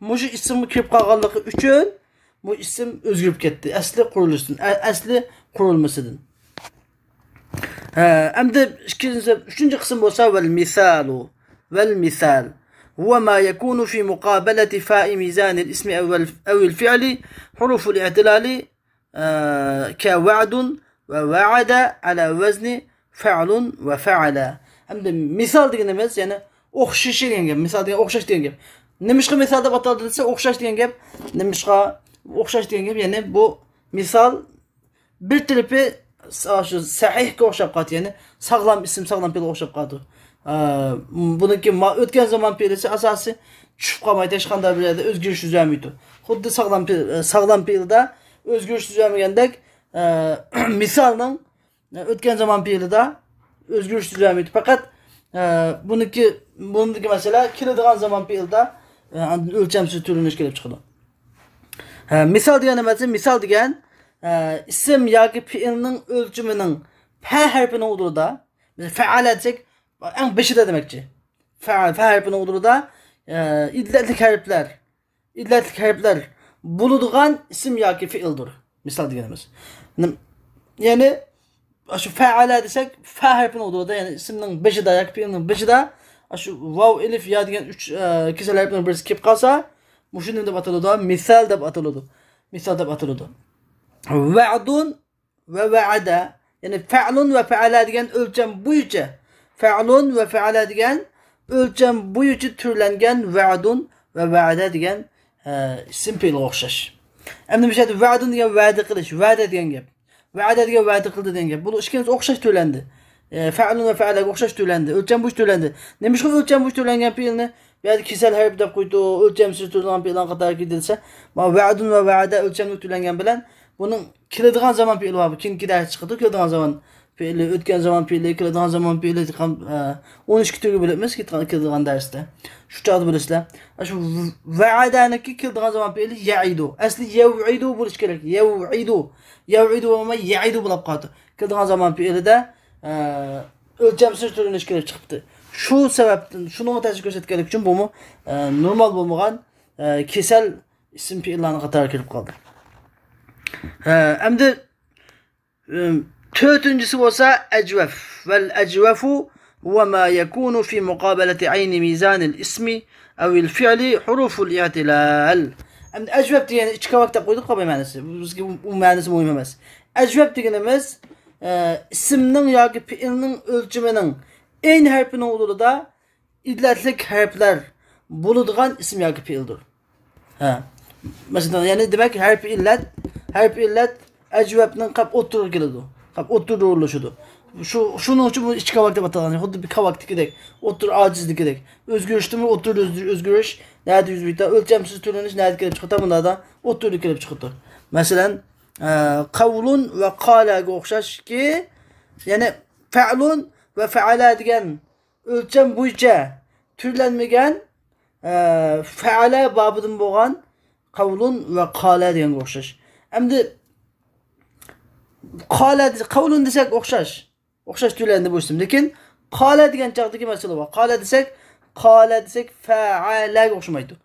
مۇشۇ ئىسىمغا كىرىپ قالغانلىقى ئۈچۈن بۇ ئىسىم ئۆزگىرىپ كەتتى. ئەسلى قۇرۇلۇشىدىن، ئە-، ئەسلى قۇرۇلمىسىدىن. ھە، ئەمدى ئىككىنچى، ئۈچىنچى قىسىم بولسا ۋەل مىسالۇ. ۋەل مىسال. هو ما يكون في مقابلة فاء ميزان الاسم أو ال-، أو الفعل حروف الاعتلال، ئە، كوعد ووعد على وزن فعل وفعل. ئەمدى مىسال دېگىنىمىز، يەنى ئوخشىشى دېگەن گەپ. مىسال دېگەن ئوخشاش دېگەن گەپ. نېمىشقا مىسال دەپ ئاتالدى دېسە، ئوخشاش دېگەن گەپ. نېمىشقا ئوخشاش دېگەن گەپ؟ يەنى بۇ مىسال بىر تەرىپى سا-، شۇ سەھىھكە ئوخشاپ قالدى، يەنى ساغلام ئىسىم، ساغلام پېئىلغا ئوخشاپ قالدى. ئە، بۇنىڭكى ما-، ئۆتكەن زامان پېئىلى ئاساسىي چۈشۈپ قالمايدۇ، ھېچقانداق بىر يەردە ئۆزگىرىش يۈز بەرمەيدۇ. خۇددى ساغلام پېئىل، ساغلام پېئىلدا ئۆزگىرىش يۈز بەرمىگەندەك، ئە، مىسالنىڭ ئۆتكەن زامان پېئىلىدا ئۆزگىرىش يۈز بەرمەيدۇ. پەقەت، ئە، بۇنىڭكى، بۇنىڭدىكى مەسىلە كېلىدىغان زامان پېئىلدا، ئە، ئاندىن ئۆلچەمسىز تۈرلىنىش كېلىپ چىقىدۇ. ھە، مىسال دېگەن نېمە دېسە، مىسال دېگەن، ئە، ئىسىم ياكى پېئىلنىڭ ئۆلچىمىنىڭ پە ھەرپىنىڭ ئۇدۇلىدا، مەسىلەن، فەئەلە دېسەك، ئەڭ بېشىدا دېمەكچى. فە، فە ھەرپىنىڭ ئۇدۇلىدا، ئە، ئىللەتلىك ھەرپلەر، ئىللەتلىك ھەرپلەر بولىدىغان ئىسىم ياكى پېئىلدۇر. مىسال دېگىنىمىز. نېم-، يەنى، شۇ فەئەلە دېسەك، فە ھەرپىنىڭ ئۇدۇلىدا، يەنى ئىسىمنىڭ بېشىدا ياكى پېئىلنىڭ بېشىدا، شۇ ۋاۋ، ئېلىف، يا دېگەن ئۈچ، ئە، كېسەل ھەرپنىڭ بىرسى كېلىپ قالسا، مۇشۇ نېمە دەپ ئاتىلىدۇ؟ مىسال دەپ ئاتىلىدۇ. مىسال دەپ ئاتىلىدۇ. ۋەئدۇن ۋە ۋەئەدە، يەنى فەئلۇن ۋە فەئەلە دېگەن ئۆلچەم بويىچە، فەئلۇن ۋە فەئەلە دېگەن ئۆلچەم بويىچە تۈرلەنگەن ۋەئدۇن ۋە ۋەئەدە دېگەن، ئە، ئىسىم پېئىلغا ئوخشاش. ئەمدى مۇشۇ يەردە ۋەئدۇن دېگەن ۋەدە قىلىش، ۋەدە دېگەن گەپ. ۋەئەدە دېگەن ۋەدە قىلدى دېگەن گەپ. بۇ ئىككىلىسى ئوخشاش تۆلەندى. ئە، فەئلۇن ۋە فەئەلەگە ئوخشاش تۆلەندى. ئۆلچەم بويىچە تۆلەندى. نېمىشقا ئۆلچەم بويىچە تۆلەنگەن پېئىلنى بۇ يەردە كېسەل ھەرپ دەپ قويدۇ، ئۆلچەمسىز تۆلىنىدىغان پېئىلنىڭ قاتارىغا كىردى دېسە، مانا ۋەئدۇن ۋە ۋەئەدە ئۆلچەملىك تۆلەنگەن بىلەن بۇنىڭ كېلىدىغان زامان پېئىلى بار. بۇ كېيىنكى دەرس چىقىدۇ. كېلىدىغان زامان پېئىلى، ئۆتكەن زامان پېئىلى، كېلىدىغان زامان پېئىلى دېگەن، ئە، ئون ئىككى تۈرگە بۆلۈپمىز كېلىدىغان دەرستە. شۇ چاغدا بىلىسىلەر. شۇ ۋەئەدەنىڭكى كېلىدىغان زامان پېئىلى يەئىدۇ. ئەسلى يەۋئىدۇ بولۇش كېرەك. يەۋئىدۇ. يەۋئىدۇ بولماي يەئىدۇ بولۇپ قالدى. كېلىدىغان زامان پېئىلىدە، ئە، ئۆلچەمسىز تۆلىنىش كېلىپ چىقىپتۇ. شۇ سەۋەبتىن، شۇنىڭغا تەسىر كۆرسەتكەنلىكى ئۈچۈن بۇمۇ، ئە، نورمال بولمىغان، ئە، كېسەل ئىسىم پېئىللارنىڭ قاتارىغا كىرىپ قالدى. ئە، ئەمدى، ئە، تۆتىنچىسى بولسا ئەجۋەف. ۋەل ئەجۋەفۇ ھۇۋە ما يەكۇنۇ فى مۇقابەلەتى ئەينى مىزانىل ئىسمى ئەۋىل فىئلى ھۇرۇفۇل ئىئتىلال. ئەمدى ئەجۋەف دېگەننى ئىچكاۋاك دەپ قويدۇق، قويماي مەنىسى. بىزگە بۇ، بۇ مەنىسى مۇھىم ئەمەس. ئەجۋەف دېگىنىمىز، ئە، ئىسىمنىڭ ياكى پېئىلنىڭ ئۆلچىمىنىڭ ئەين ھەرپىنىڭ ئۇدۇلىدا ئىللەتلىك ھەرپلەر بولىدىغان ئىسىم ياكى پېئىلدۇر. ھە. مەسىلەن، يەنى دېمەك، ھەرپى ئىللەت، ھەرپى ئىللەت ئەجۋەپنىڭ قاپ ئوتتۇرىغا كېلىدۇ. قاپ ئوتتۇرىدا ئورۇنلىشىدۇ. شۇ، شۇنىڭ ئۈچۈن بۇ ئىچكاۋاك دەپ ئاتالغان. خۇددى بىر كاۋاكتىكىدەك، ئوتتۇرا ئاجىزدىكىدەك. ئۆزگىرىشتىمۇ ئوتتۇرىدا ئۆزگىرىش، نەدە يۈز بېرىدۇ؟ ئۆلچەمسىز تۆلىنىش نەدە كېلىپ چىقىدۇ؟ مۇنداقتا ئوتتۇرىدا كېلىپ چىقىدۇ. مەسىلەن، ئە، قەۋلۇن ۋە قالەگە ئوخشاشكى، يەنى فەئلۇن ۋە فەئەلە دېگەن ئۆلچەم بويىچە تۈرلەنمىگەن، ئە، فەئەلە بابىدىن بولغان قەۋلۇن ۋە قالە دېگەنگە ئوخشاش. ئەمدى قالە دېسە، قەۋلۇن دېسەك ئوخشاش. ئوخشاش تۈرلەندى بۇ ئىسىم. لېكىن قالە دېگەن چاغدىكى مەسىلە بار. قالە دېسەك، قالە دېسەك، فەئەلەگە ئوخشىمايدۇ.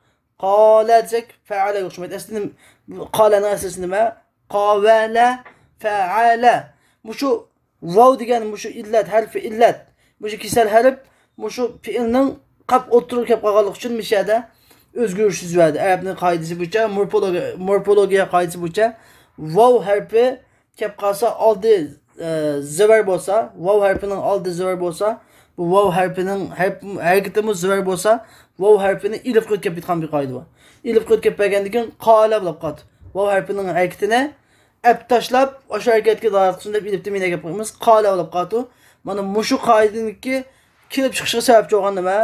قالە دېسەك، فەئەلەگە ئوخشىمايدۇ. ئەسلىدە قالەنىڭ ئەسلىسى نېمە؟ قاۋەلە، فەئەلە. مۇشۇ ۋاۋ دېگەن مۇشۇ ئىللەت، ھەرپى ئىللەت، مۇشۇ كېسەل ھەرپ، مۇشۇ پېئىلنىڭ قاپ ئوتتۇرىغا كەپ قالغانلىقى ئۈچۈن مۇشۇ يەردە ئۆزگىرىش يۈز بەردى. ئەرەبنىڭ قائىدىسى بويىچە، مورفولوگىيە، مورفولوگىيە قائىدىسى بويىچە ۋاۋ ھەرپى كەپ قالسا، ئالدى، ئە، زىۋەر بولسا، ۋاۋ ھەرپىنىڭ ئالدى زىۋەر بولسا، بۇ ۋاۋ ھەرپىنىڭ ھەرپ، ھەرىكىتىمۇ زىۋەر بولسا، ۋاۋ ھەرپىنى ئېلىپقا ئۆتكەپ كەتكەن بىر قائىدە بار. ئېلىپقا ئۆتكەپ بەرگەندىن كېيىن قالە بولۇپ قالدى. ۋاۋ ھەرپىنىڭ ھەرىكىتىنى ئەپ تاشلاپ، ئاشۇ ھەرىكەتكە دالالەت قىلسۇن دەپ ئېلىپتىن مەينە گەپ قىلىمىز. قالە بولۇپ قالدى. مانا مۇشۇ قائىدىنىڭكى كېلىپ چىقىشىغا سەۋەبچى بولغان نېمە؟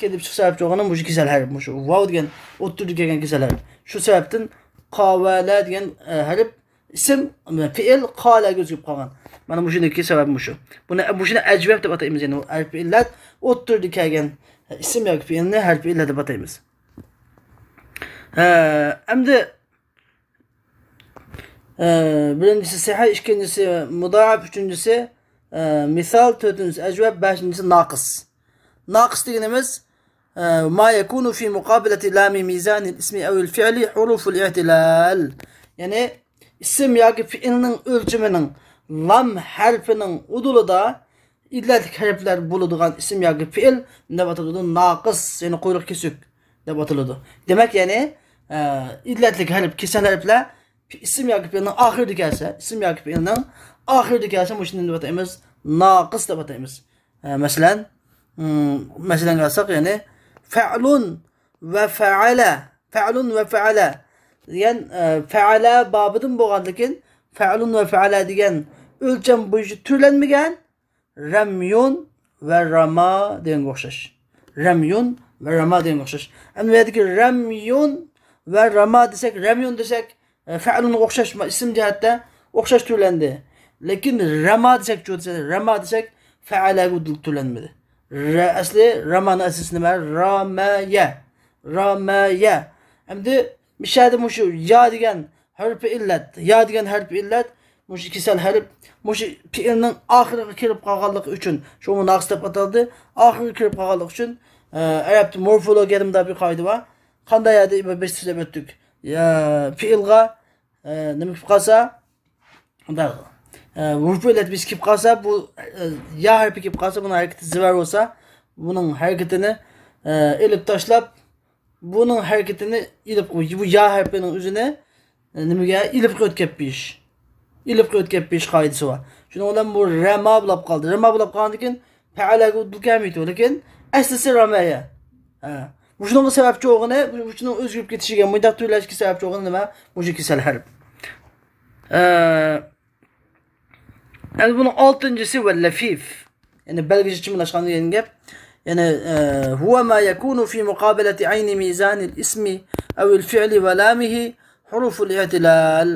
كېلىپ چىقىش سەۋەبچى بولغىنى مۇشۇ كېسەل ھەرپ، مۇشۇ ۋاۋ دېگەن ئوتتۇرىدا كەلگەن كېسەل ھەرپ. شۇ سەۋەبتىن قاۋەلە دېگەن، ئە، ھەرپ ئىسىم، پېئىل قالەگە ئۆزگىرىپ قالغان. مانا مۇشۇنىڭكى سەۋەبى مۇشۇ. بۇنى، مۇشۇنى ئەجۋەب دەپ ئاتايمىز. يەنى ئۇ ھەرپى ئىللەت ئوتتۇرىدا كەلگەن، ئە، ئىسىم ياكى پېئىلنى ھەرپى ئىللەت دەپ ئاتايمىز. ئە، ئەمدى، ئە، بىرىنچىسى سىھە، ئىككىنچىسى مۇدائىپ، ئۈچىنچىسى، ئە، مىسال، تۆتىنچىسى ئەجۋەب، بەشىنچىسى ناقىس. ناقىس دېگىنىمىز، ئە، ما يكون في مقابلة لام ميزان الاسم أو الفعل حروف الاعتلال. يەنى ئىسىم ياكى پېئىلنىڭ ئۆلچىمىنىڭ لام ھەرپىنىڭ ئۇدۇلىدا ئىللەتلىك ھەرپلەر بولىدىغان ئىسىم ياكى پېئىل نېمە دەپ ئاتىلىدۇ؟ ناقىس، يەنى قۇيرۇق كېسىك دەپ ئاتىلىدۇ. دېمەك، يەنى، ئە، ئىللەتلىك ھەرپ، كېسەل ھەرپلەر ئىسىم ياكى پېئىلنىڭ ئاخىرىدا كەلسە، ئىسىم ياكى پېئىلنىڭ ئاخىرىدا كەلسە، مۇشۇنى نېمە دەپ ئاتايمىز؟ ناقىس دەپ ئاتايمىز. ئە، مەسىلەن، ئىم، مەسىلەنگە ئالساق، يەنى فەئلۇن ۋە فەئەلە، فەئلۇن ۋە فەئەلە دېگەن، ئە، فەئەلە بابىدىن بولغاندىكىن، فەئلۇن ۋە فەئەلە دېگەن ئۆلچەم بويىچە تۈرلەنمىگەن، رەميۇن ۋە راما دېگەنگە ئوخشاش. رەميۇن ۋە راما دېگەنگە ئوخشاش. ئەمدى بۇ يەردىكى رەميۇن ۋە راما دېسەك، رەميۇن دېسەك، ئە، فەئلۇنغا ئوخشاش، ئىسىم جەھەتتە ئوخشاش تۈرلەندى. لېكىن راما دېسەك، چۇ دېسەك، راما دېسەك، فەئەلەگە تۈرلەنمىدى. رە-، ئەسلى رامانىڭ ئەسلىسى نېمە؟ رامەيە. رامەيە. ئەمدى مىشەدە مۇشۇ يا دېگەن ھەرپى ئىللەت، يا دېگەن ھەرپى ئىللەت، مۇشۇ كېسەل ھەرپ، مۇشۇ پېئىلنىڭ ئاخىرىغا كىرىپ قالغانلىقى ئۈچۈن، شۇڭا ناقىس دەپ ئاتالدى. ئاخىرىغا كىرىپ قالغانلىقى ئۈچۈن، ئە، ئەرەبتە مورفولوگىيەدە مۇنداق بىر قائىدە بار. قانداق يەردە بىر بىر سۆزلەپ ئۆتتۇك. يا، پېئىلغا، ئە، نېمە كېلىپ قالسا، مۇنداق، ئە، ھۇرۇپى ئىللەت بىز كېلىپ قالسا، بۇ، ئە، يا ھەرپى كېلىپ قالسا، بۇنىڭ ھەرىكىتى زىۋەر بولسا، بۇنىڭ ھەرىكىتىنى، ئە، ئېلىپ تاشلاپ، بۇنىڭ ھەرىكىتىنى ئېلىپ، بۇ يا ھەرپىنىڭ ئۆزىنى، ئە، نېمىگە؟ ئېلىپقا ئۆتكەپ بېرىش. ئېلىپقا ئۆتكەپ بېرىش قائىدىسى بار. شۇنىڭ بىلەن بۇ رەما بولاپ قالدى. رەما بولاپ قالغاندىن كېيىن پەئەلەگە ئۇدۇل كەلمەيدۇ. لېكىن ئەسلىسى رامەيە. ھە. مۇشۇنىڭغا سەۋەبچى بولغىنى، مۇشۇنىڭ ئۆزگىرىپ كېتىشىگە، مۇنداق تۈرلەشكە سەۋەبچى بولغىنى نېمە؟ مۇشۇ كېسەل ھەرپ. ئە، ئەمدى بۇنىڭ ئالتىنچىسى ۋە لەفىف. يەنى بەلگىچە چىملاشقان دېگەن گەپ. يەنى، ئە، هو ما يكون في مقابلة عين ميزان الاسم أو الفعل ولامه حروف الاعتلال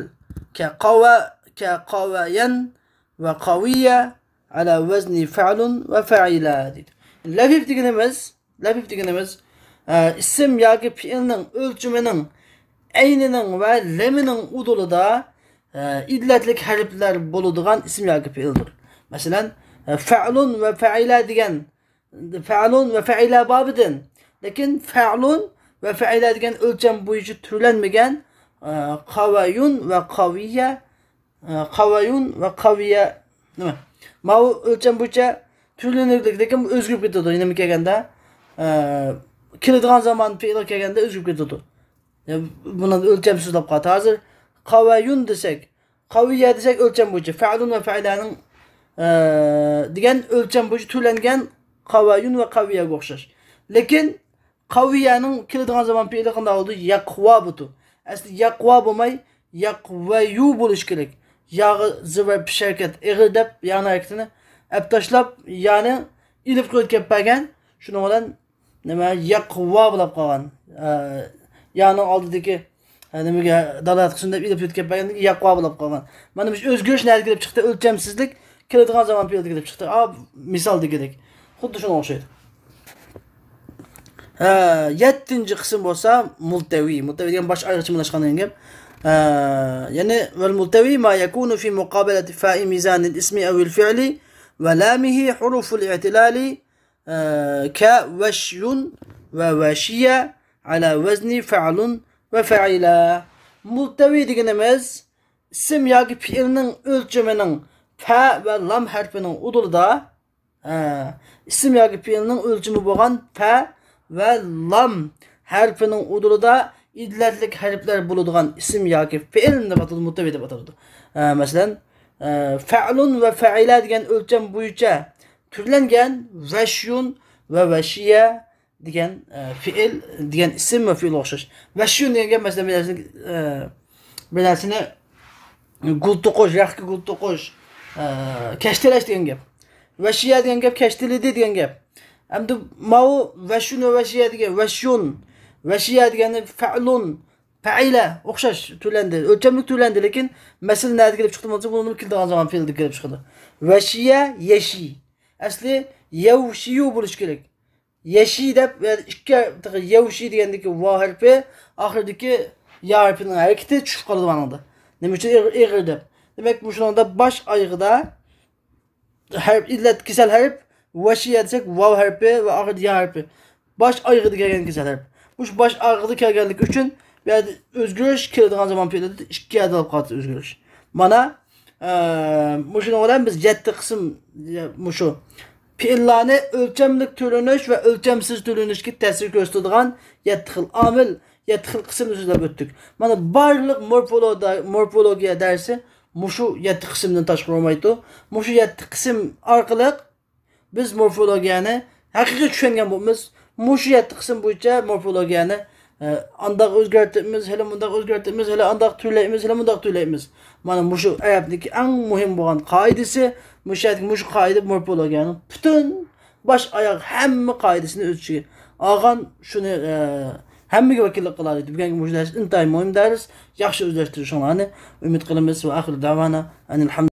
كقوى، كقويا وقوية على وزن فعل وفعلا دەيدۇ. لەفىف دېگىنىمىز، لەفىف دېگىنىمىز، ئە، ئىسىم ياكى پېئىلنىڭ ئۆلچىمىنىڭ ئەينىنىڭ ۋە لېمىنىڭ ئۇدۇلىدا، ئە، ئىللەتلىك ھەرپلەر بولىدىغان ئىسىم ياكى پېئىلدۇر. مەسىلەن، ئە، فەئلۇن ۋە فەئىلە دېگەن، فەئلۇن ۋە فەئىلە بابىدىن. لېكىن فەئلۇن ۋە فەئىلە دېگەن ئۆلچەم بويىچە تۈرلەنمىگەن، ئە، قاۋايۇن ۋە قاۋىيە، ئە، قاۋايۇن ۋە قاۋىيە، نېمە؟ ماۋۇ ئۆلچەم بويىچە تۈرلىنىدۇ، لېكىن ئۆزگىرىپ كېتىدۇ. نېمە كەلگەندە، ئە، كېلىدىغان زامان پېئىلغا كەلگەندە ئۆزگىرىپ كېتىدۇ. يا، بۇنى ئۆلچەمسىز دەپ قالدى. ھازىر قاۋايۇن دېسەك، قاۋىيە دېسەك ئۆلچەم بويىچە. فەئلۇن ۋە فەئىلەنىڭ، ئە، دېگەن ئۆلچەم بويىچە تۈرلەنگەن قاۋايۇن ۋە قاۋىيەگە ئوخشاش. لېكىن قاۋىيەنىڭ كېلىدىغان زامان پېئىلى قانداق بولىدۇ؟ يەقۋا بولىدۇ. ئەسلى يەقۋا بولماي، يەقۋەيۇ بولۇشى كېرەك. ياغا زىبار پېش ھەرىكەت ئېغىر دەپ، يانىڭ ھەرىكىتىنى ئەپ تاشلاپ، يانى ئېلىپقا ئۆتكەپ بەرگەن. شۇنىڭ بىلەن نېمە، يەقۋا بولاپ قالغان. ئە، يانىڭ ئالدىدىكى، ئە، نېمىگە دالالەت قىلسۇن دەپ ئېلىپ ئۆتكەپ بەرگەندىن كېيىن يەقۋا بولاپ قالغان. مانا مۇشۇ ئۆزگىرىش نەدە كېلىپ چىقتى؟ ئۆلچەمسىزلىك كېلىدىغان زامان پېئىلدە كېلىپ چىقتى. ئا، مىسالدىكىدەك. خۇددى شۇنىڭغا ئوخشايدۇ. ھە، يەتتىنچى قىسىم بولسا مۇلتەۋى. مۇلتەۋى دېگەن باش ئايرىغا چىملاشقان دېگەن گەپ. ھە، يەنى، والملتوي ما يكون في مقابلة فاء ميزان الاسم أو الفعل ولامه حروف الاعتلال، ئە، كە ۋەشيۇن ۋە ۋەشىيە ئەلا ۋەزنى فەئلۇن ۋە فەئىلە. مۇلتەۋى دېگىنىمىز ئىسىم ياكى پېئىلنىڭ ئۆلچىمىنىڭ پە ۋە لام ھەرپىنىڭ ئۇدۇلىدا، ئە، ئىسىم ياكى پېئىلنىڭ ئۆلچىمى بولغان پە ۋە لام ھەرپىنىڭ ئۇدۇلىدا ئىللەتلىك ھەرپلەر بولىدىغان ئىسىم ياكى پېئىل دەپ ئاتىلىدۇ، مۇلتەۋى دەپ ئاتىلىدۇ. ئە، مەسىلەن، ئە، فەئلۇن ۋە فەئىلە دېگەن ئۆلچەم بويىچە تۈرلەنگەن ۋەشيۇن ۋە ۋەشىيە دېگەن، ئە، پېئىل دېگەن ئىسىم ۋە پېئىلغا ئوخشاش. ۋەشيۇن دېگەن گەپ، مەسىلەن، بىر نەرسىنى، ئە، بىر نەرسىنى گۈل توقۇش، رەختكە گۈل توقۇش، ئە، كەشتىلەش دېگەن گەپ. ۋەشىيە دېگەن گەپ كەشتىلىدى دېگەن گەپ. ئەمدى ماۋۇ ۋەشيۇن ۋە ۋەشىيە دېگەن، ۋەشيۇن، ۋەشىيە دېگەننى فەئلۇن، پەئىلە ئوخشاش تۈرلەندى، ئۆلچەملىك تۈرلەندى، لېكىن مەسىلە نەدە كېلىپ چىقتى بولسا، بۇنىمۇ كېلىدىغان زامان پېئىلدە كېلىپ چىقىدۇ. ۋەشىيە، يەشى. ئەسلى يەۋشىيۇ بولۇشى كېرەك. يەشى دەپ، يەنى ئىككى، يەۋشى دېگەندىكى ۋاۋ ھەرپى، ئاخىرىدىكى يا ھەرپىنىڭ ھەرىكىتى چۈشۈپ قالىدۇ مانىڭدا. نېمە ئۈچۈن ئېغىر، ئېغىر دەپ؟ دېمەك، مۇشۇنىڭدا باش ئايىغىدا ھەرپ، ئىللەت كېسەل ھەرپ، ۋەشىيە دېسەك، ۋاۋ ھەرپى ۋە ئاخىرىدا يا ھەرپى. باش ئايىغىدا كەلگەن كېسەل ھەرپ. مۇشۇ باش ئايىغىدا كەلگەنلىكى ئۈچۈن بۇ يەردە ئۆزگىرىش كېلىدىغان زامان پېئىلىدا ئىككى يەردە بولۇپ قالدى ئۆزگىرىش. مانا، ئە، مۇشۇنىڭ بىلەن بىز يەتتە قىسىم، مۇشۇ پېئىللارنى ئۆلچەملىك تۈرلىنىش ۋە ئۆلچەمسىز تۈرلىنىشكە تەسىر كۆرسىتىدىغان يەتتە خىل ئامىل، يەتتە خىل قىسىمنى سۆزلەپ ئۆتتۇق. مانا بارلىق مورفولودا-، مورفولوگىيە دەرسى مۇشۇ يەتتە قىسىمدىن تاشقىرى بولمايدۇ. مۇشۇ يەتتە قىسىم ئارقىلىق بىز مورفولوگىيەنى ھەقىقىي چۈشەنگەن بولىمىز. مۇشۇ يەتتە قىسىم بويىچە مورفولوگىيەنى، ئە، ئانداق ئۆزگەرتىمىز، ھېلى مۇنداق ئۆزگەرتىمىز، ھېلى ئانداق تۈرلەيمىز، ھېلى مۇنداق تۈرلەيمىز. مانا مۇشۇ ئەرەبنىڭكى ئەڭ مۇھىم بولغان قائىدىسى، مۇشۇ يەردىكى مۇشۇ قائىدە مورفولوگىيەنىڭ پۈتۈن باش ئاياغ ھەممە قائىدىسىنى ئۆز ئىچىگە ئالغان، شۇنى، ئە، ھەممىگە ۋەكىللىك قىلالايدۇ. بۈگۈنكى مۇشۇ دەرس ئىنتايىن مۇھىم دەرس. ياخشى ئۆزلەشتۈرۈشۈڭلارنى ئۈمىد قىلىمىز. ۋە ئاخىر دەۋانا ئەنىل